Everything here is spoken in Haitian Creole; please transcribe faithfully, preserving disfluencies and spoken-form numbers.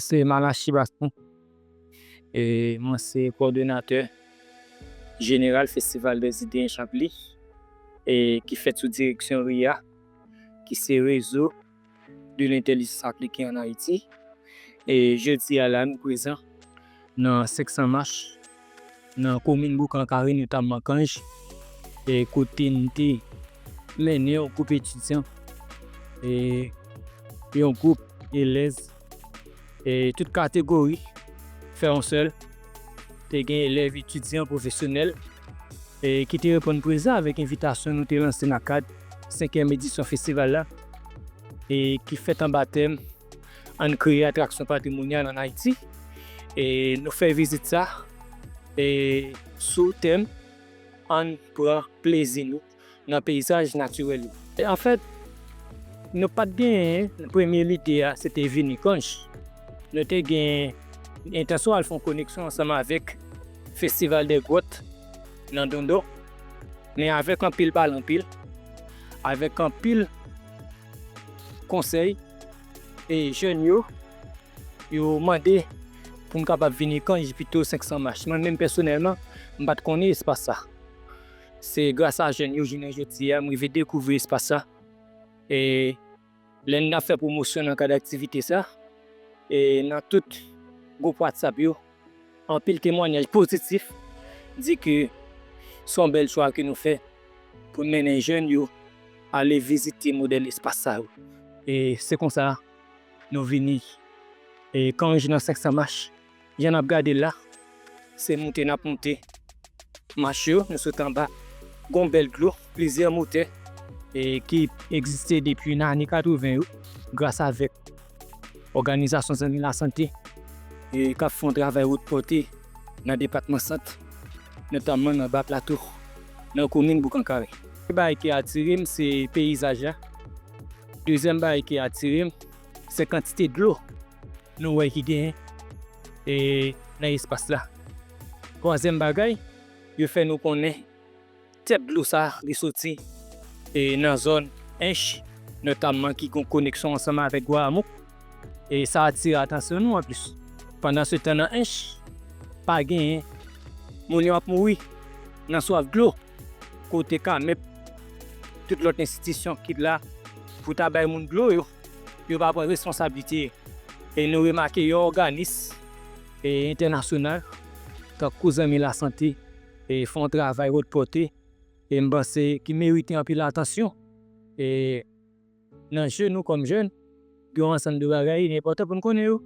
Se Malachi Baston. E mwen se kowòdonatè jeneral Festival des Idées Enchapli, e ki fèt sou direksyon RIA, ki se Réseau de l'Intelligence Appliquée en Haïti. E jodi a la, nou prezan nan senk san mach, nan komin Boukan Kare, notamman Kanj, e kote n te mennen yon gwoup etidyan, e yon gwoup elèv, e tout kategori, fè yon sèl. Te gen elèv, etidyan, pwofesyonèl, e ki te reponn prezan avèk envitasyon nou te lanse nan kad senkyèm edisyon festival la, e ki fèt anba tèm Ann kreye atraksyon patrimonyal ann Ayiti. E nou fè vizit sa, e sou tèm Ann pran plezi nou nan peyizaj natirèl yo. E anfèt, nou pa t genyen, premye lide a, se te vini Kanj. Nou te gen entansyon al fè yon koneksyon ansanm avèk Festival des Grottes nan Dondon. Men avèk anpil pale anpil, avèk anpil konsèy, e jèn yo, yo mande pou m kapab vini Kanj pito senk san mach. Mwen menm pèsonèlman, m pa t konnen espas sa. Se gras a jèn yo, jounen jodi a, m rive dekouvri espas sa. E lè n ap fè pwomosyon nan kad aktivite sa, e nan tout gwoup WhatsApp yo, anpil temwanyaj pozitif di ke se yon bèl chwa ke nou fè pou n mennen jèn yo ale vizite modèl espas sa yo. E se konsa nou vini, e Kanj nan senk san mach. Jan n ap gade l la, se moute n ap moute mach yo, nou sot anba. Gon bèl dlo, plizyè motè, e ki egziste depi nan ane katreven yo, gras avèk Òganizasyon Zanmi Lasante, e k ap fè yon travay wotpòte nan depatman Sant, notamman nan Ba Plato, nan komin Boukan Kare. Premye bagay ki atire m, se peyizaj la. Dezyèm bagay ki atire m, se kantite dlo nou wè ki genyen, e, nan espas la. Twazyèm bagay, yo fè nou konnen tèt dlo sa, li soti, e, nan zòn Ench, notamman ki gon koneksyon ansanm avèk Gwayamouk. E sa atire atansyon nou anplis. Pandansetan nan Ench, pa genyen, moun yo ap mouri nan swaf dlo. Kote K M E P, tout lòt enstitisyon ki la pou ta bay moun dlo yo, yo pa pran responsablite. E nou remake yon òganis, e, entènasyonal, tankou Zanmi Lasante, e, fè yon travay wotpòte, e m panse ki merite anpil atansyon. E nan je nou kòm jèn, gen yon ansanm de bagay li enpòtan pou n konnen yo.